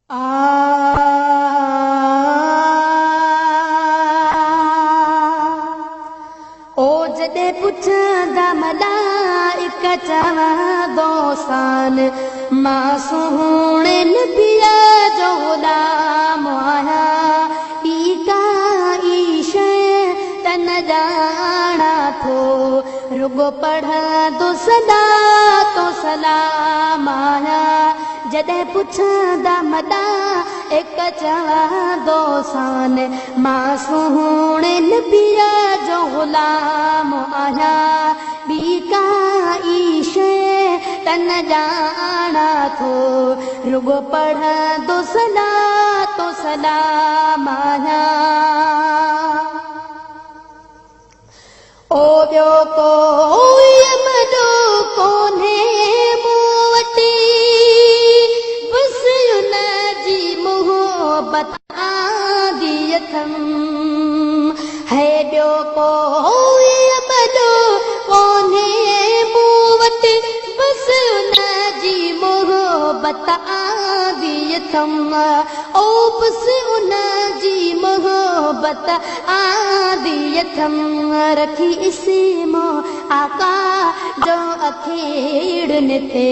ओ जॾहिं पुछंदा मलाइक चवंदोसान, मां सुहिणे नबीअ जो ग़ुलाम आहियां। ॿी काई शइ त न ॼाणां थो, रुॻो पढ़ंदो सदा तो सलाम आहियां। जॾहिं पुछंदा मलाइक चवंदोसान, मां सुहिणे नबीअ जो ग़ुलाम आहियां। ॿी काई शइ त न ॼाणां थो, रुॻो पढ़ंदो सदा तो सलाम आहियां। ओ ॿियो कोई वॾो कोन्हे मूं वटि, बसि उन जी मोहबत आंदी अथमि। है ॿियो कोई वॾो कोन्हे मूं वटि, बसि उन जी मोहबत आंदी अथमि। ओ बसि उन जी मोहबत आंदी अथमि। रखी इस्म आका जो अखीड़न ते,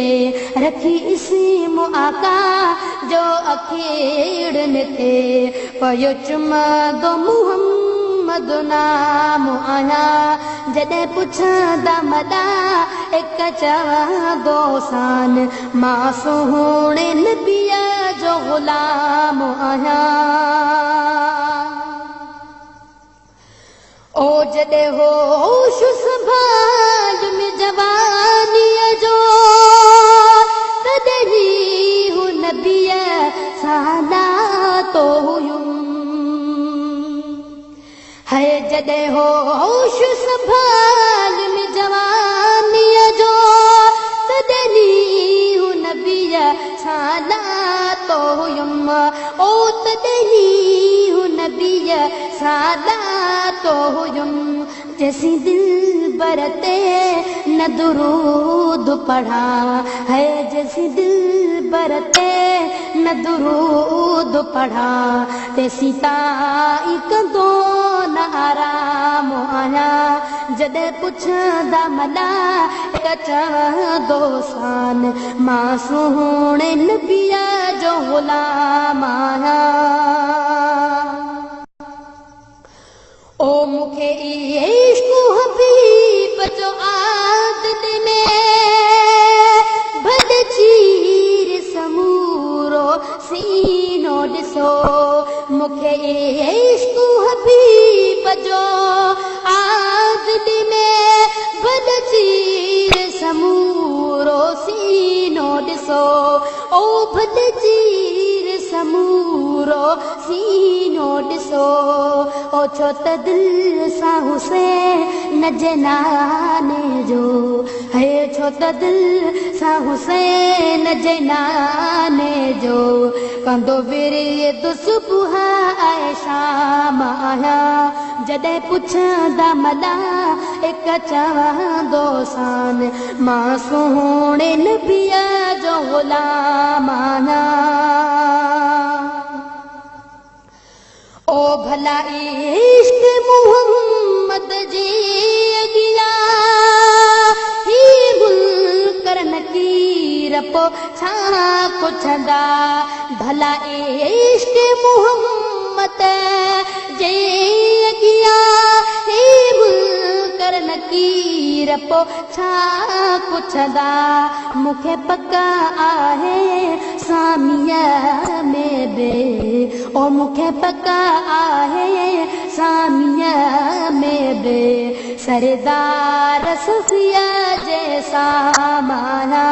रखी इस्म आका जो अखीड़न ते, पियो चुमंदो मुहम्मद नाम आहियां। जॾहिं पुछंदा मलाइक चवंदोसान, मां सुहिणे नबीअ जो ग़ुलाम आहियां। ओ जॾहिं होश संभाल में जवानीअ जो, तॾहिं हू नबीअ सां लातो हुयुमि। है जॾहिं होश संभाल में जवानीअ जो, तॾहिं हू नबीअ सां लातो हुयुमि। ओ तॾहिं हू नबीअ सां लातो हुयुमि। जैसी दिल बरते न दुरूद पढ़ा, है जैसी दिल बरते न दुरूद पढ़ा, तेसी ताईं कंदो न आराम आहियां। जॾहिं पुछंदा मलाइक चवंदोसान, मां सुहिणे नबीअ जो ग़ुलाम आहियां। ओ मूंखे इश्क हबीब जो आदत में, भल चीर समूरो सीनो ॾिसो। मूंखे इश्क हबीब जो आदत में, भल चीर समूरो सीनो ॾिसो। ओ भल चीर समूरो सीनो ॾिसो। ओ छो त दिल सां हुसैन जे नाने जो, हे छो त दिल सां हुसैन जे नाने जो, कंदो विरद सुबुह ऐं शाम आहियां। जॾहिं पुछंदा मलाइक चवंदोसान, मां सुहिणे नबीअ जो ग़ुलाम आहियां। ओ भला इश्क मुहम्मद जे अॻियां, ही मुनकर नकीर पोइ छा पुछंदा। भला इश्क मुहम्मद जे अॻियां, ही मुनकर नकीर पोइ छा पुछंदा। मूंखे पक आहे सामीअ में बि, ओ मूंखे पक आहे सामीअ में बि, सरदार सूफिया जे सामाना।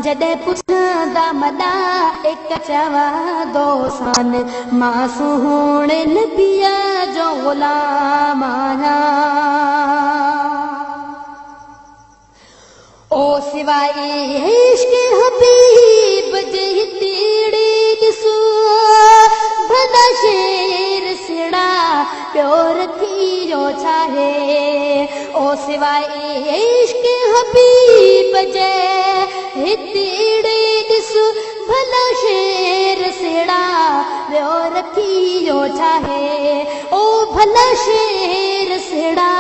जॾहिं पुछंदा मलाइक चवंदोसान, मां सुहिणे नबीअ जो ग़ुलाम आहियां। ओ सिवाय इश्क हबीब जे हितिड़ी ॾिसो, भला शेर सिड़ा पियो रखियो छाहे। ओ सिवाय इश्क हबीब जे हितिड़ी ॾिसो, भला शेर सिड़ा رکيو ڇاهي؟ او ڀلا شير سڙا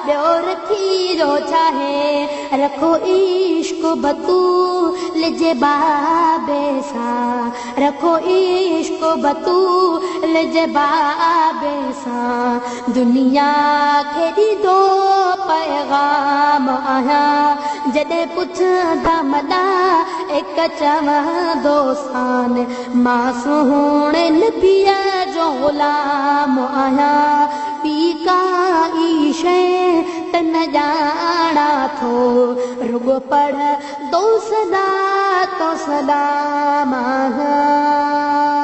ٻيو رکيو ڇاهي؟ رکو عشق بتول جي بابي سان، رکو عشق بتول جي بابي سان. دنيا کي ڏيندو پيغام آهيان، جڏهن پڇندا ملائڪ چوندو سان، مان سهڻي نبيء جو غلام آهيان. ٻي ڪائي شيءِ ته نه ڄاڻان ٿو، رڳو پڙهندو صلات و سلام آهيان.